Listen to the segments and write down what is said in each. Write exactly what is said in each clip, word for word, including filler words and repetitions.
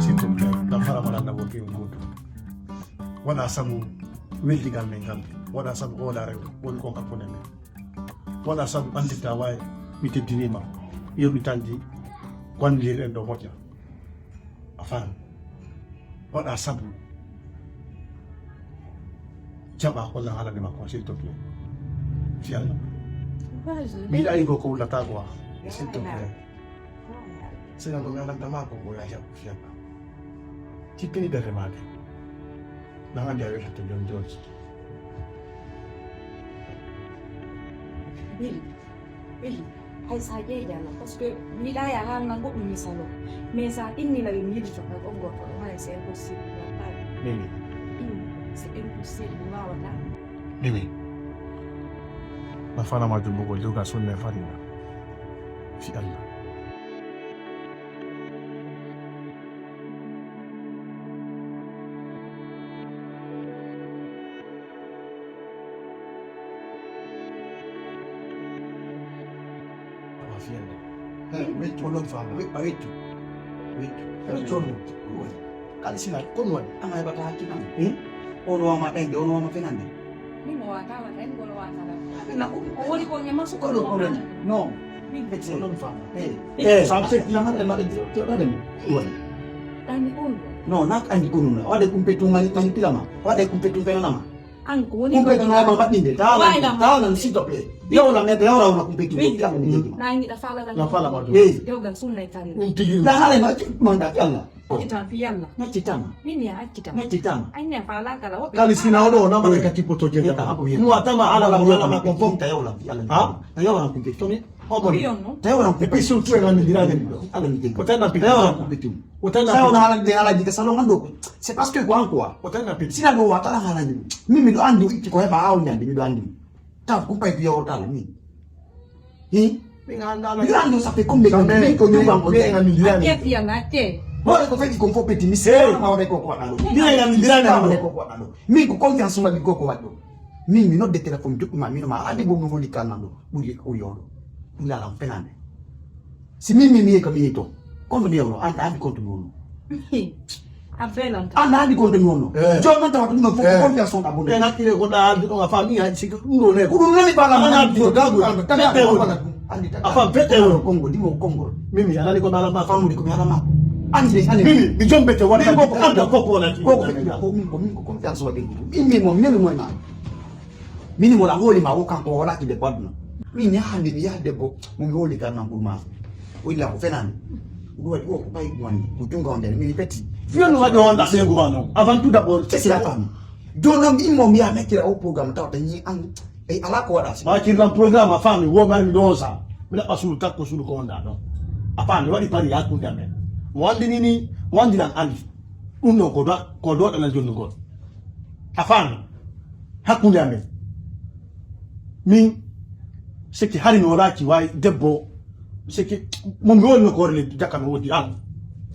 S'il te plaît, na fara mala na woke un goto. Wala sabu weldigal men ngal. Wala sabu hoolaare woni kon hakkunde men. Wala sabu andirta wawi mi teddinima. Yoɓi tanji ko andirɗen ɗo moƴƴa. A faami? Waɗa sabu jaɓa ko Allah haalani ma kon, s'il te plaît. Fi Allah. Mi yiɗa yigo ko wullata quoi, s'il te plaît. Sina ko mi alanta ma ko ko ya jaɓu fi Allah. Tippini ɓerɗe ma de. Na andi a welata joni joni. Bili. Bili. Hay sa ƴeydano, parce que mi yiɗa ya haalna goɗɗum misalo. Mais sa inni lawi mi yiɗi to kay on goto ɗum hay c'est impossible. Mimi. C'est impossible, mi wawata. Mimi. Na fana ma jumbo ko joga sunna e farina. Fi Allah. Awa fiyande. Weccu. Ko non faama. We-, a weccu. Weccu. Weccu on. Kalisina, ko non waɗi? Ama heɓata hakkil am. Hmm? On wama ɗañde, on wama fenande. Min mo wata wata en, kono wata la. Aɓe na ko. O woni ko ñama su kono, kono. Non. Min ko non faama. Eh. Eh, sa fekki na hande maɗa joɗaɗen. Woni. Ɗani on. Non, nak andi ko non. Waɗe kumpe tun mani tan pilama. Waɗe kumpe tun fenanama. An ko woni kumpe tun ma baɗɗinde. Tawa. Tawa, s'il te plaît. Yawla men, yawla wona kumpe tun. Nangi da fala da. Na fala ma do. Eh. Yoga sunna tan. Ɗum tigi. Da hale ma, ma da Allah. Accitan fi Yalla. Accitan. Min ya accitan. Accitan. Anya fala kala wobe. Kali sina odo na mare kati poto jenda. Mu atama ala la wala ma konfo. Ta yola fi Allah. Ha? Ta yola kumpe tun. Omo. Tayo ran kumpe. Pisu tu e ngani dirani. Ala ni. Ko tan na pitu. Tayo ran kumpe tun. Ko tan na. Tayo na ala de ala jika salon ando. C'est parce que quoi quoi. Ko tan na pitu. Sina do watala ngana ni. Mimi do andi ko e ba aw nyandi mi do andi. Ta kumpa e biyo tala mi. Hi. Mi nganda ala. Mi nganda sa pe kombe kombe ko nyuba ko. Mi ngani dirani. Ate fi Yalla ate. Bore ko feki konfo peti mi se ma ore ko ko ando. Mi ngani dirani ando. Ko ko ando. Mi ko confiance ma bi ko ko wado. Min mi nodde téléphone joɗɗuma min ma andi bo mi woni kalnan ɗo ɓuri o yewɗo. Ɗum lalam fenande. Si min min mi yehi kam yehi to. Compte mi yewno an andi compte mi wonno. A felan. An andi compte mi wonno. Eh. Joni noon tawata ɗum ɗon fof ko confiance on abonné. En hakkille ko ɗa arde ɗon a faami hay sigi ɗum ɗo ne. Ko ɗum nani bala ma andi ɗo gagu. An kadi a wona. Andi tan. A fam fete won. Kongo dimo kongo. Min mi anani ko ɗa ma famude ko mi ala ma. Andi andi. Min mi jombe te wala ko ko anda ko ko wala. Ko ko min ko min ko confiance waɗi. Min mi mo min mo ma. Min mo la holi ma o kanko wala ki de badna. Min ya hande mi ya debbo mo mi holi kan nan ma. O illa ko fenani. Ɗum waɗi o ko ɓay ɗum woni ko jungo on nder min peti. Fiyon waɗi on da sengu ma non. Avant tout d'abord c'est ça. Jooni noon mi immo mi yaha mettira o programme tawata ñi an e alaa ko waɗa si. Ma kirlan programme a faami wo mami ɗo sa. Mi ɗaɓɓa sulu takko sulu ko wonda ɗon. A faami waɗi pari hakkunde amen. Mo anndini ni mo anndinan anndi. Ɗum ɗon ko do ko doɗana jonnugol. A faami hakkunde amen. Min seki hari mi wala ki wawi debbo seki mo mi woni ko le jakka mi wodi an.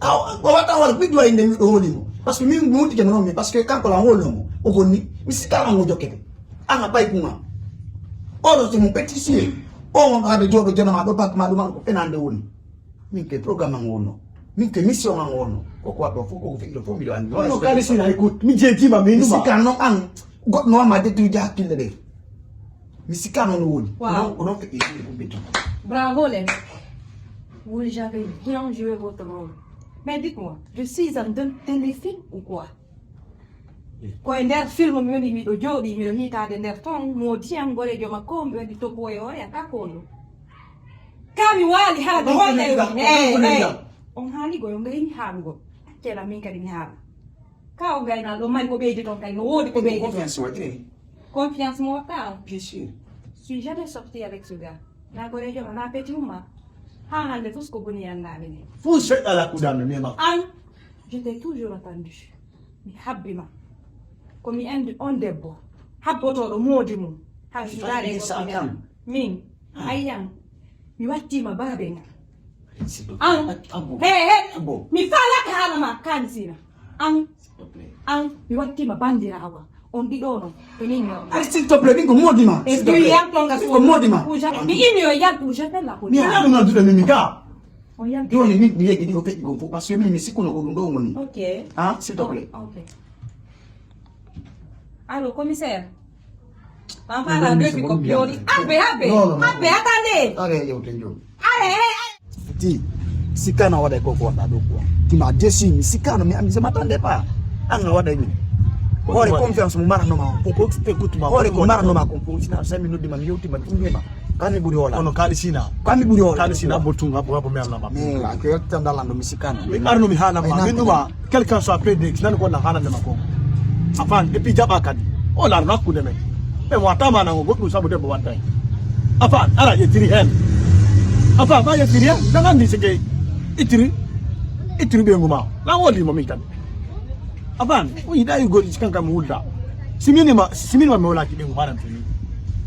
Aw o wata wala bidwa inde mi do woni mo. Parce que min mi wuti ke non mi parce que kanko la woni mo. O gonni mi sikala mo jokkete. Anga bay kuma. O do mo petit si. O mo hade jodo jona ma do bak ma do ma ko enande woni. Min ke programme am wonno. Min ke mission am wonno. Ko ko waɗɗo fof koko feƴƴo fof mbiɗo anndi. Kono kalisina écoute mi jeejima mi mi numa sikka noon an goɗɗo no wamma dettude hakkille ɗe. Mi sikka noon no woni. Waaw. Ko noon feƴƴi ɗum ɓe tuma. Bravo les. Vous avez bien joué votre rôle. Mais dites-moi, je suis en train de téléfilm ou quoi? Koye nder film mi woni miɗo jooɗi miɗo hiitaade nder ton moodi am goreejo makko mi waɗi toɓɓoye o yata kondo. Ka mi waali haa mi hoyna e woni eh eh on haali goyo ngayni haalugo accela min kadi mi haala. Ka o gayna ɗo mari ko ɓeydi ton kay no woodi ko ɓeydi ton. Confiance waɗi. Confiance mo waɗta on. Bien sûr. Suis jamais sorti avec ce gars. Na goreejo ma na peti umma. Haa hannde tous ko boni yanndaɓe ni. Fuu seɗɗa lakkudaami mi e makko. An. Je t'ai toujours attendu. Mi habbi ma. Ko mi andi on debbo habbotooɗo moodi mum. Hay mi daare goɗɗo mi ala. Min ayyan mi wattiima baabe ngal. An he he mi faalaka haala ma kalisina. An an mi wattiima banndiraawa on ɗiɗo non ko min ngawmi. Ay s'il te plaît min ko moodi ma. E duyi yaltonga ko moodi ma. Mi imi yo yaltu je fais la police. Mi ala ɗum addude min mi ga. Joni min mi yegi ɗi o feƴƴi gom fof, parce que min mi sikkuno ko ɗum ɗo woni. Ok. Ah, s'il te plaît. Ok. Allô, commissaire. Papa, deux bi ko bioli. Abe, abe. Abe, attendez. Allez, yewten joni. Allez, allez. Ti sikkano waɗa ko ko waɗa ɗo quoi. Tu m'as déçu, mi sikkano, mi ami, je m'attendais pas. An a waɗa min. Hoore confiance mo maranoma. Ko ko pe kutuma. Hoore ko maranoma ko ko sina sami noddi ma mi yewti ma ɗum ma. Kami ɓuri hola. Ono kali sina. Kami ɓuri hola. Kali sina bo tun abo abo mi alama. Mi la ko yetta ndalando mi sikkano. Mi arno mi hala ma. Min ɗuma. Quel qu'en soit P D X, nan ko na haalande ma ko. Afan, et puis jaɓa kadi. O laarno hakkunde men. Ɓe mo wata ma nango goɗɗum sabu debbo waddani. Afan, ara ƴettiri hen. Afan, ma ƴettiri hen. Nan andi sike ittiri, ittiri ɓe nguma. Na woli mo min kadi. Afan, o yiɗa yi goɗɗi si kanka mi wulda. Si minima, si minima mi wala ki ɓe nguma nan tuni.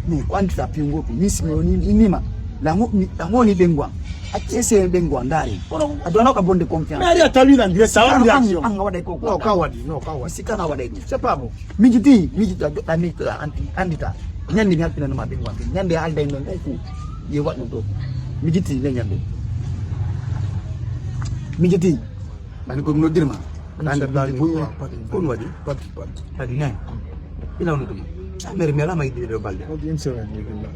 Ni ko andi sa pingo ko. Ni si mi woni, ni ma. La ngo, ni, la ngo ni ɓe ngwa. Acce se ɓe ngwa ndari. Kono a dona ka bonde confiance. Mais a tawi nan dire sa wani reaction. An waɗay ko. No ka waɗi, no ka waɗi. Si kana waɗay ɗum. C'est pas bon. Mijiti, mijiti a joɗɗa mijiti a anti andita. Ñande mi halfinanoma ɓe ngwa. Ñande halday non ɗum ko. Ye waɗ ɗum ɗo. Mijiti ne ñande. Mijiti. Ani ko mi noddirma. Ande ko mi waɗi. Pati pati. Kadi ne. Ina wono ɗum. Sa mere mi alama yiɗi ɗo balde. Kadi une semaine ni ɗum.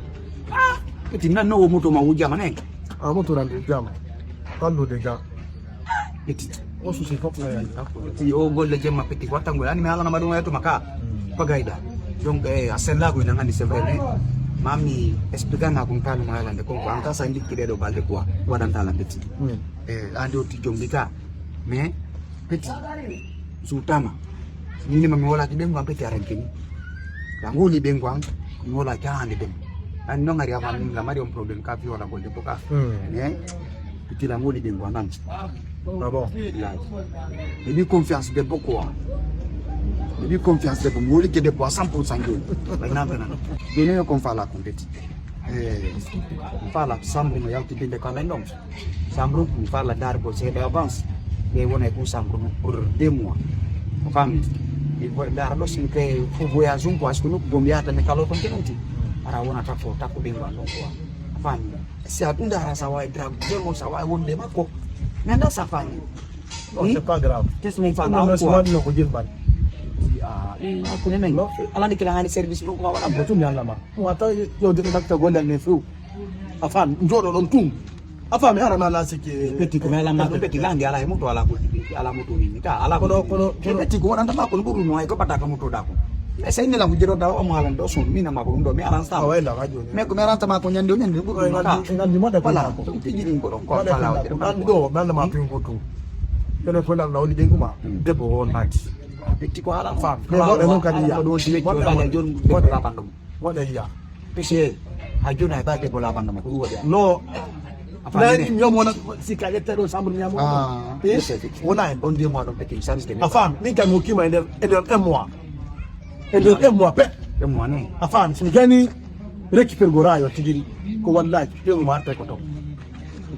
Eti nan no moto ma wujama ne. A moto nan ɗum jama. Kallude ga. Eti. O susi fof na yani. Ti o golle jemma petit wattangol ani mi alana ma ɗum wayto ma ka. Bagayda. Donc eh, a sellago ina ngandi c'est vrai mais mami explique na ko kalma yalande ko ko an ka sa ndikki ɗeɗo balde quoi waɗanta la petit. Eh, ande o ti jom ndika. Mais petit sutama. Mini ma mi wala ti ɓengu an petit arankini. La ngoli ɓengu an mi wala caande ɓengu. An non ari avant min la mari on problème ka fi wala golde boka. Mais petit la ngoli ɓengu an an. Ah bon. Là. Mi ɓi confiance debbo quoi. Mi ɓi confiance debbo mi woli ke debbo à cent pour cent joni. Ɓay nan ɓe nan. Joni yo kon fala kon petit. Eh, fala sambu no yawti binde ko amen ɗon. Chambre ɗum fala dargo seeɗa avance. Ɓe wona e ɗum chambre ɗum pour deux mois. A faami? Il faut dara ɗo sin ke ko voyage um quoi, est-ce que nokku gom yahata ne kalo ton tenanti. Ara wona takko takko ɓe ngol ɗon quoi. A faami? Si a ɗum dara sa wawi drago deux mois sa wawi wonde makko. Mais nda sa faami. Non, c'est pas grave. Qu'est-ce que mon fan a quoi? Non, ko jilban. Ah, ko ne men. Ala ni kila hani service ɗum ko waɗa. Ko tum yalla ma. Wata yewde ɗo dakta gollal ne few. A faami, jooɗo ɗon tun. A faami, hara ma la sikke. Petit ko mela ma petit landi ala e moto ala ko ala moto ni ka ala ko. Kono kono kono petit ko wonanta ma ko ɓuru no ay ko ɓata ka moto da ko. Mais sey nela ko jiro da o mo halan do son mina ma ko ɗum ɗo mi aran sa. Wala ka joni. Mais ko mi aranta ma ko ñande o ñande ɓuru no ka. Ngandi mo da ko. Wala ko tiji ɗin ko ɗon ko fala o. Ngandi ɗo balla ma pin ko tu. Kono ko la woni ɓe kuma. Debbo o naati. Petit ko ala. Faami. Mais woɗɗe noon kadi yiya. Ɗo si wecci o dali joni debbo la ɓanɗo. Waɗa yiya. Pese ha joni hay ba debbo la ɓanɗo ma ko ɗum waɗi. No. Nayi ñoom wona si ka ƴetta ɗo chambre ñamo. Ah. Wona en ɗon deux mois ɗon ɓe kin charge de. A faami, min kam mi hokkima e nder e nder un mois. E nder un mois pe. Un mois ni. A faami, si mi gani récupère go rayo tigi ko wallahi ɗum mo arta ko to.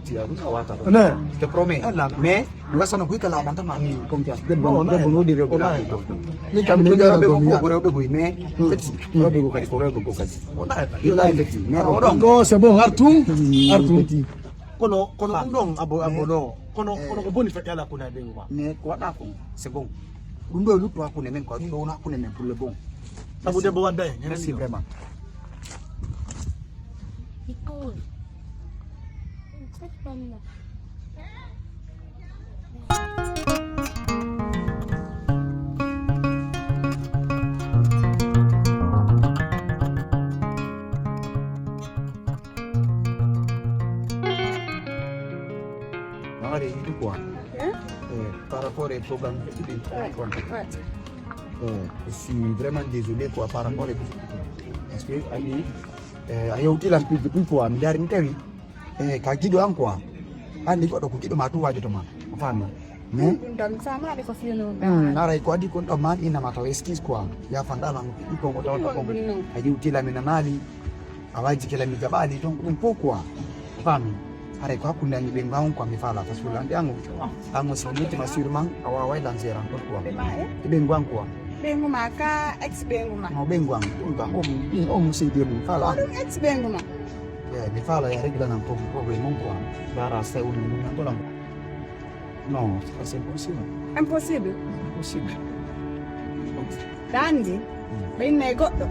Tiya ɗum a wata ɗo. Ne. Je te promets. Mais mi wasano kuy kala ɓanta ma mi confiance debbo debbo no ɗi rewɓe. Min kam mi gara ko rewɓe goy mais petit rewɓe go kadi ko rewɓe go kadi. Wallahi petit mais oɗon ɗo c'est bon artum artum. Kono kono ɗum ɗon abo abo ɗo kono kono ko boni feƴƴa ala kuna ɓe nguma. Mais ko waɗa ko c'est bon. Ɗum ɗo e lutto hakkunde men quoi ɗum ɗo wona hakkunde men pour le bon. Sabu debbo wadda en. Merci vraiment. Mama de yiɗi quoi. Eh, par rapport e programme de ɗin quoi. Eh, je suis vraiment désolé quoi par rapport e parce que ani eh, a yewtilan piji ɗum quoi mi dari mi tawi eh, ka giɗo an quoi. Anndi goɗɗo ko giɗo ma tu wajoto ma. A faami? Ɗum ɗon samaade ko fiyonoo. Hmm, aray ko adii kon ɗon maan innama taw excuse quoi. Yafan ɗa lan ɗi kon o tawata kon a yewtila mi nanaali. A waji kila mi jaɓaali ton ɗum fof quoi. A faami? Aray ko hakkunde anni ɓe ngawon quoi mi faala parce que lanɗi ango ango so mettima sûrement a waaway lan géran ɗon quoi. Ɓe ngwan quoi. Ɓe nguma ka ex ɓe nguma. No ɓe ngwan ɗum ɗan o mo seydi mum faala. Ɗum ex ɓe nguma. Eh, mi faala ya réglanan pro-, problème on quoi. Bara sewni mun nan golam. Non, c'est impossible. Impossible. Impossible. Ɗa anndi, ɓe inna e goɗɗo,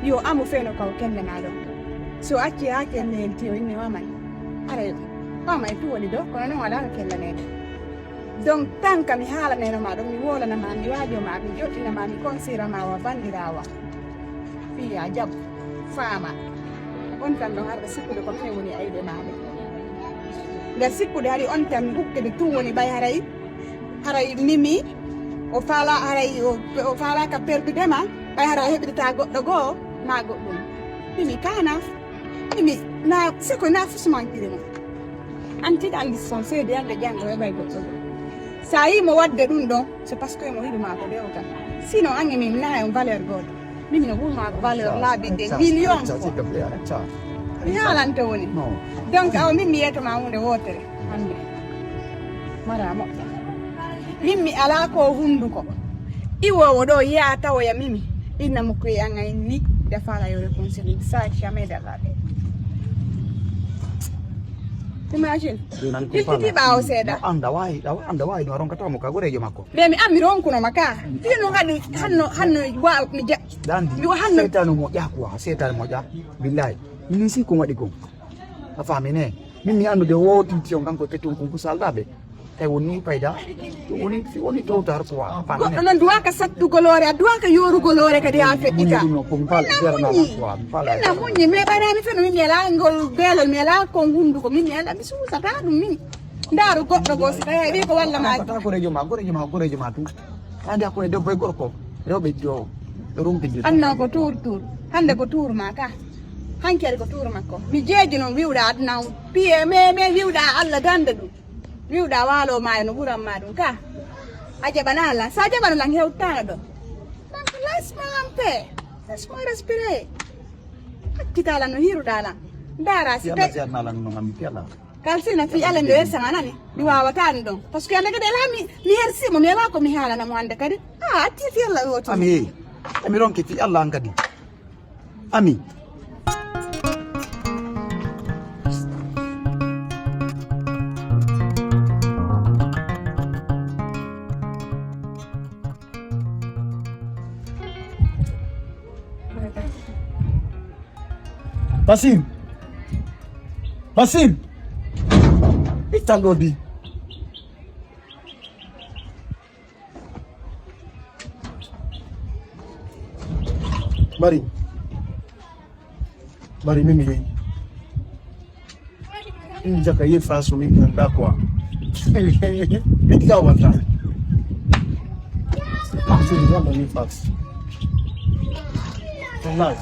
yo amu feno kaw kelle ma ɗo. So acci haa kelle en tiyo inne wamay. Aray, wamay tu woni ɗo, kono non alaa ko kelle men. Donc, tan ka mi haalaneno ma ɗum, mi wolana ma, mi waajo ma, mi joɗɗina ma, mi konsira ma wa banndiraawa. Fiya jaɓu, faama. On tan ɗon harɓe sikkude ko minen woni ayɓe maaɗa. Nde sikkude hari on tan hukkude tun woni ɓay haray, haray Mimi, o faala, haray o, o faala ka perdude ma, ɓay haray heɓidata goɗɗo goo, ma goɗɗum. Mimi kaana, Mimi na, siko na fusumankiri mo. An tiɗa andi son seede yalla janngo heɓay goɗɗo goo. Sa yi mo wadde ɗum ɗon, c'est parce que mo yiɗu ma ko dewta. Sinon, an e min na en valeur gooto. Min no ɓur ma ko valeur laabi des millions. Mi haalanta woni. Donc, awa min mi yeeto ma hunde wootere. Hannde. Mara moƴƴa. Min mi alaa ko hunnduko. Iwoowo ɗo yaa tawoya Mimi. Inna mo koye an ay ni. Defala yo réconcilier. Ça, jamais de la vie. Imagine. Iltiti ɓaawo seeɗa. An da wawi, da an da wawi no ronkata mo ka gorejo makko. Be mi ammi ronkuno maka. Fino hadi hanno, hanno wa mi ja. Dandi. Mi wa hanno. Setanu mo ja quoi, setanu mo ja. Billahi. Ni si ko wadi ko. A famine. Min mi andude woti ti on kanko petun kun kusaldabe. E woni payda. Woni, woni towtar quoi. A famine. Goɗɗo noon duwaka sattugo loore, a duwaka yorugo loore kadi ha feƴƴita. Ina muñi. Ina muñi, mais ɓayra mi feno min mi ala ngol beelol, mi ala ko hunduko, min mi ala, mi suusata ɗum min. Ndaaru goɗɗo goo si tawi wi ko walla ma. Ata ko rejo ma, ko rejo ma, ko rejo ma tu. Andi hakkunde debbo e gorko, rewɓe jo, ɓe rumtindiri. Anna ko tuur tuur. Hannde ko tuur ma ka. Hankere ko tuur makko. Mi jeeji noon wiwɗa aduna on. Piye me, me wiwɗa Allah dande ɗum. Wiwɗa waalo maayo no ɓuran ma ɗum ka. A jaɓana lan. Sa jaɓana lan hewtano ɗo. Donc laisse-moi en paix. Laisse-moi respirer. Accita lan no hiruɗa lan. Ndara si Yalla pe- jarna lan no ngammi yalla. Kalsina fi Yalla nde wersa ma nani. Mi wawata ɗum ɗon. Parce que Yalla kadi ala mi, mi hersi mo, mi ala ko mi haalana mo hannde kadi. Ah, atti fi Yalla woti. Ami, ami ronke fi Allah an kadi. Ami. Basil. Basil. Ittan ɗo di. Mari. Mari, min mi yehi. Min jaka yehi France, min ganda quoi. Min tawa wata. Min wala yehi France. Wallahi.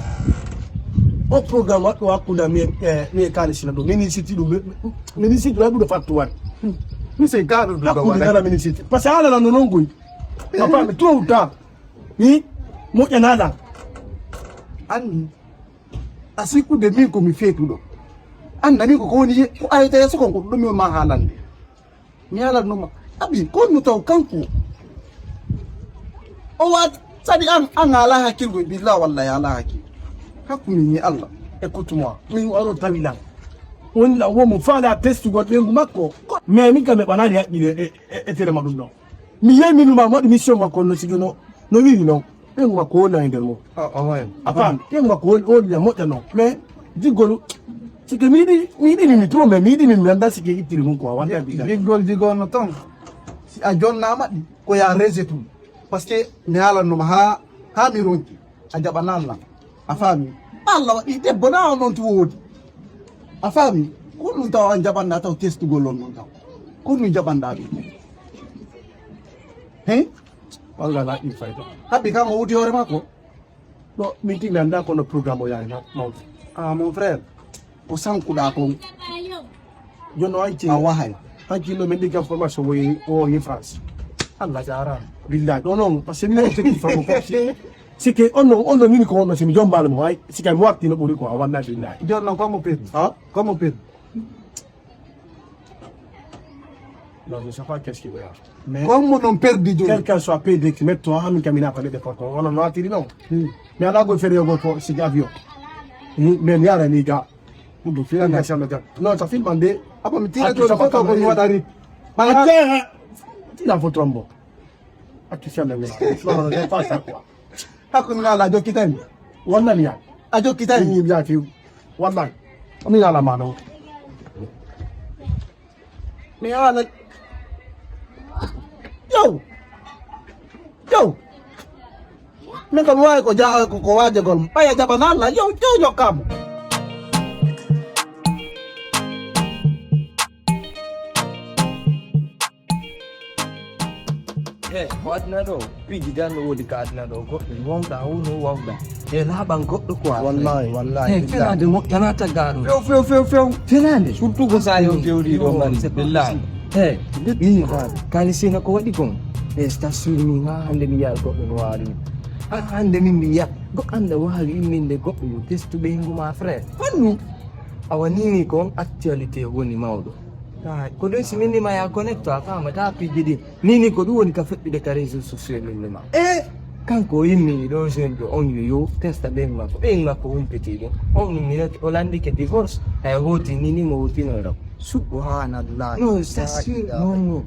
O programme waɗɗo hakkude mi e, mi e Kalisina ɗo. Min siti ɗum. Min siti ɗum, ɓuɗo fattu waɗi. Mi sey gaɗo ɗum. Hakkude nana min siti. Parce que ala no non goy. Papa, mi trop tard. Mi moƴƴanaɗa. Anni. A sikkude min ko mi feetuɗo. Annda min ko ko woni ye-, ko ayata yeeso kon ko ɗum mi on ma haalande. Mi haalatnoma. Abi, ko no taw kanko. O wat sadi an, an ala hakkil go, billah wallahi ala hakkil. Hakku min ni Allah. Écoute-moi. Min waro tawi lan. Woni la wo mo faala testugol ɓengu makko. Mais min kam mi ɓanaali haqqile e, e, e tere ma ɗum ɗon. Mi yehi mi numa mo waɗi mission makko no sigi no, no wiiri non. Ɓen makko woni e nder mo. A, a wayan. A faami? Ɓen makko woni, woni e moƴƴa non. Mais diggol, sike mi yiɗi, mi yiɗi mi trop, mais mi yiɗi mi, mi annda sike ittiri mum quoi. Wanda bi. Diggol, diggol no ton. Si a jonnama ɗi, ko ya rejeté ɗum. Parce que mi haalannoma ha, ha mi ronki. A jaɓanaa Allah. A faami? Allah waɗi debbo na on ɗon tu woodi. A faami? Ko ɗum taw an jaɓanɗa taw testugol on ɗon taw. Ko ɗum jaɓanɗa ɗum. Hein? Walla na ɗum fayda. Haɓi kan o wuti hoore makko. Ɗo, min tigi mi annda kono programme o yaari na, mawɗo. Ah, mon frère. Ko sankuɗa kon. Jono ay ti. A wahay. Hakkillo men ɗigga formation o yi, o yi France. Allah jaaraama. Billahi. Ɗo noon, parce que min o tigi famo ko si, si ke on non, on non min ko on non, si mi jombaali mo, ay, si kay mi warti no ɓuri quoi, wallahi billahi. Jono noon, ko mo perdi? Ha? Ko mo perdi? Non, je sais pas qu'est-ce qu'il veut. Mais comme mon nom perdu, quel qu'en soit pays de qui met toi, ami camina pas de porto. On a attiré non. Hmm. Mais ala go fere go to si avion. Hmm. Mais ni ala ni ga. Ɗum ɗo fiya ngal. Non, ça filme en deux. Après, mi tira to photo ko mi waɗa ri. Mala tira photo mbo. Accu sella mi. Non, non, c'est pas ça quoi. Hakkunde ngal a jokkitani. Wonnan ya. A jokkitani. Ni ya fiw. Wallahi. Mi yala ma ɗo. Mi yala. Yow. Yow. Min kam wawi ko ja ko, ko wajegol. Ɓaya jaɓana Allah. Yow, yow jokkamo. He, ko aduna ɗo, piiji dan no woodi ka aduna ɗo, goɗɗo wonɗa, huno wawɗa. He, laaɓan goɗɗo quoi. Wallahi, wallahi, he, billahi. Fenaande moƴƴanaata gaaɗo. Few, few, few, few. Fenaande. Surtout ko sa yewti o ɗiɗo mari, billahi. He, ɗiɗi faade. Kalisina ko waɗi kon? E station ni, ha hande mi yiya goɗɗo no wawi. Ha hande min mi yiya goɗɗo anda wawi imminde goɗɗo yo testu ɓeyngu ma, frère. Honɗum? Awa nini kon actualité woni mawɗo. Ay, ko ɗum si min nima ya connecto a faamata piiji ɗin. Nini ko ɗum woni ka feɗɗude ka réseau sociaux min nima. E kanko o yimmi ɗo jeune ɗo on yo yo testa ɓeyngu makko. Ɓeyngu makko humpiti ɗum. On ɗum minati o landike divorce. Hay hoti nini mo hotino ɗo. Subhanallah. Non, c'est sûr, non, non.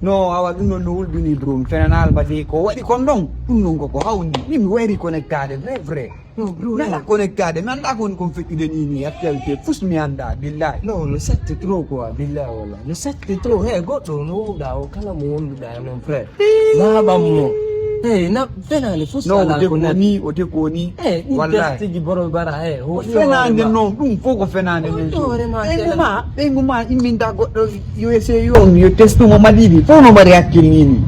Non, awa ɗum ɗon no hulɓini bro. Mi fenanaal mbaɗi ko waɗi kon ɗon. Ɗum ɗon koko hawni. Min mi wayri connectade, vrai, vrai. Non, bro, nana connectade. Mi annda ko woni kon feƴƴude ni, ni actualité. Fus mi annda, billahi. Non, no sette trop quoi, billahi wala. No sette trop. He, goɗɗo no wowɗa o, kala mo wonduɗa e mon frère. Laaɓan mo. He, na, fenaande fus. Non, ala o ko ko nat- ni, o de ko ni. He, ɗum wallahi. Testiji boro bara, he, o fenaande non, ɗum fof ko fenaande non. Hoore ma, ɓeyngu ma, ɓeyngu ma imminta goɗɗo. U S A yo, yo testu mo mbaɗi ɗi fof no mbaɗi hakkille ni.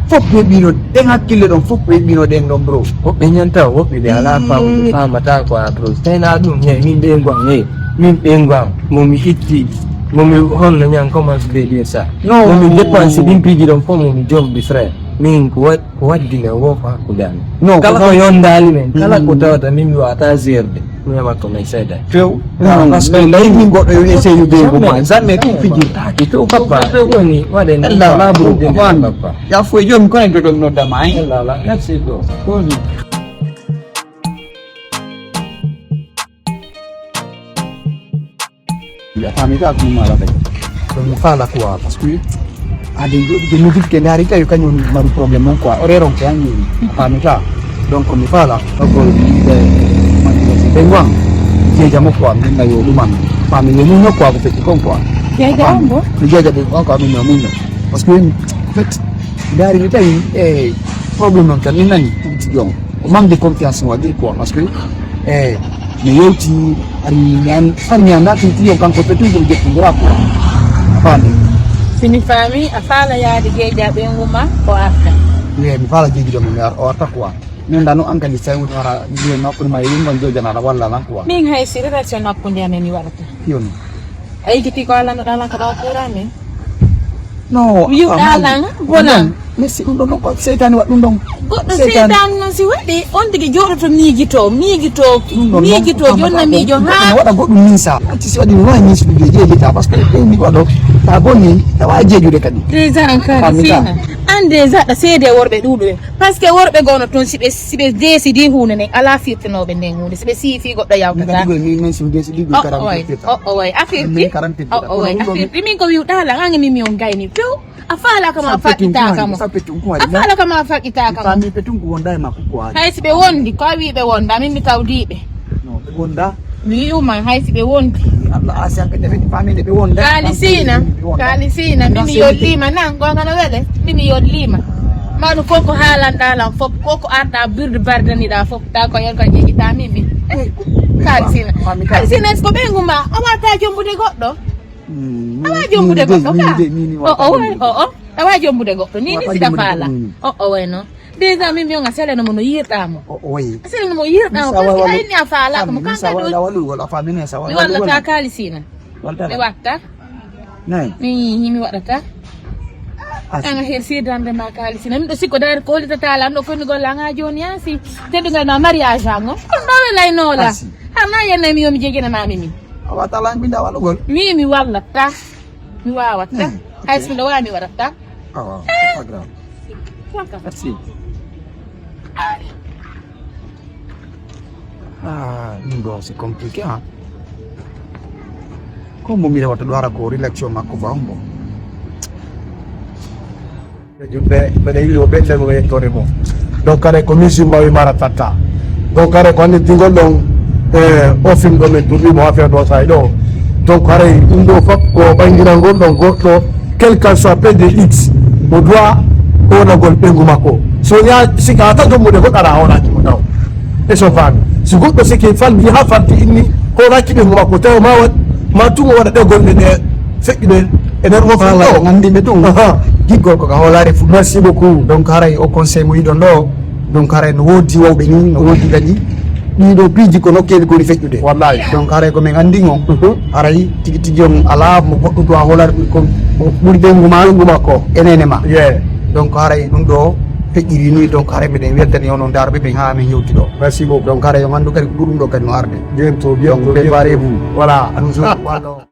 Fof ko heɓino ɗen hakkille ɗon, fof ko heɓino ɗen ɗon, bro. Woɓɓe ñanta, woɓɓe ɓe alaa faamu, ɓe faamata ko a, bro. Tawi na ɗum, he, min ɓeyngu am, he, min ɓeyngu am, mo mi itti, mo mi honno ñan commence de dire ça. Non. Mo mi dépense ɗin piiji ɗon fof, mo mi jombi, frère. Min ko wa-, ko waddi men wo ko hakkunde amen. Non, kala ko yondaali men, kala ko tawata min mi wata gérde. Mi heɓat ko men seeɗa. Few. Ah, parce que lay min goɗɗo yo essaye de ko ma. Jamais ɗum fijirtaake. Few papa. Few woni waɗen. Ella, papa. Ya foy jom ko en dodo nodda ma, hein? Ella, la. Merci, bro. Koni. A faami ka ko maala kadi. Donc mi faala quoi, parce que ade joɗi ke musique ke ndaari tawi kañum mari problème on quoi, horaire on ko anni. A faami ka. Donc mi faala ko ɓe ngwan jeejamo quoi, min na yo ɗuman. Faami yo mun quoi ko fetti kon quoi. Jeejamo? Mi jeeja ɓe on quoi, min na mun. Parce que en fait, ndaari mi tawi e problème on tan min nani ɗum tigi on. Ko manque de confiance mo waɗi quoi, parce que e mi yewti an mi an an mi anda tigi on kanko pe toujours jettindira quoi. A faami? Si mi faami, a faala yaade jeeja ɓeyngu ma o arta. Mi mi faala jeeji ɗo mi ar o arta quoi. Min dano an kadi tawi wara jiyo makko ma yimɓe jojana walla lan quoi. Min hay si relation makko ndi amen mi waɗata. Yon. A yejjiti ko Alla no ɗalan ko ɗo kuura min. No. Mi yiɗa lan, bonan. Mais si ɗum ɗon ko seytaane waɗi ɗum ɗon. Goɗɗo seytaane noon si waɗi, on tigi jooɗoto miijito, miijito, miijito, jonna miijo haa. Waɗa goɗɗum min sa. Acci si waɗi mi waawi min suudu jeejita, parce que ɗum mi waɗo, ta bonni, ta waawi jeejude kadi. Déjà an kadi sina. An déjà ɗa seede worɓe ɗuuɗuɓe. Parce que worɓe gono toon, si ɓe, si ɓe deesidi huunde nden, alaa firtinooɓe nden huunde. Si ɓe siifi goɗɗo yawtata. Min kadi min, min si mi deesidi ɗum. O, o, way. O, o, way. A firti? Min karante. O, o, way. A firti? Min ko wiwɗa lan, an e min mi on gayni. Few, a faala kam a faɗɗitaaka mo. A faala kam a faɗɗitaaka mo. Faami petum ko wonda e makko ko waɗi. Hay si ɓe wondi, ko a wi ɓe wonda, min mi tawdiiɓe. No, ɓe wonda. Mi wi'uma hay si ɓe wondi. Allah asi an ɓe defe faami nde ɓe wonda. Kaalisina, kaalisina, min mi yollima nan, gonga no wele, min mi yollima. Manu fof ko haalanɗa lan fof, ko ko arɗa birde bardaniɗa fof, ta ko yen ko jeeƴita min min. Kaalisina, kaalisina, est-ce que ɓeyngu ma, a wata jombude goɗɗo? A wa jombude goɗɗo ka? O, o, way, o, o. A wa jombude goɗɗo, ni, ni siɗa faala. O, o, way noon. Déjà, min mi on a seleno mo no yiirɗa mo. O, o, way. A seleno mo yiirɗa mo, parce que a inni a faala ko mo kanka ɗum. Mi wallata kaalisina. Mi watta. Min, mi waɗata. An a her sirdande ma kaalisina. Min ɗo sikko dari ko holitata lan ɗo koni golla an ha jooni ha si. Teddungal ma mariage an o. Ɗum ɗo welay noola. Hana yenne mi yo mi jeejana ma min. A wata lan min da walugol. Mi, mi wallata. Mi wawata. Hmm, hay so mi ɗo wawi mi waɗata. Ah, waaw, c'est pas grave. Merci. Ah, ɗum ɗo c'est compliqué, hein. Ko mo mi rewata ɗo ara ko relaxation makko fa hombo. Julɓe, mbeɗa yiɗi o ɓettango yettore mo. Donc haray ko musique mbawi mara tatta. Donc haray ko hannde dingol ɗon e o film ɗo min durni mo affaire ɗo say ɗo. Donc haray ɗum ɗo fof ko ɓangirangol ɗon goɗɗo, quel que soit P D X, o doit hoolagol ɓeyngu makko. So ya sika hata jommude goɗɗo ara hoolaki mo taw. E so faami. Si goɗɗo sike faldi ha faldi inni hoolaki ɓeyngu makko taw ma waɗ ma tun o waɗa ɗe golle ɗe feƴƴude e nder o Voilà, ɗo. Nganndi ɓe ɗum. Aha. Giggol ko ka hoolaare fu. Merci beaucoup. Donc haray o conseil mo yiɗon ɗo. Donc haray no woodi wawɓe ni, no woodi kadi. Ɗiɗo piiji ko nokkeeli koni feƴƴude. Wallahi. Donc haray ko min anndi on. Mhm. Haray tigi tigi on alaa mo goɗɗo to a hoolaare ɓuri kon. Ɓuri ɓeyngu ma. Ɓeyngu makko. Enene ma. Yeah. Donc haray ɗum ɗo feƴƴiri ni, donc haray miɗen weltani on on daaroɓe ɓen haa min yewti ɗo. Merci beaucoup. Donc haray on anndu kadi ko ɗum ɗo kadi no arde. Bientôt, bientôt, Donc, bientôt. Préparez-vous. Voilà. Toujours. Voilà.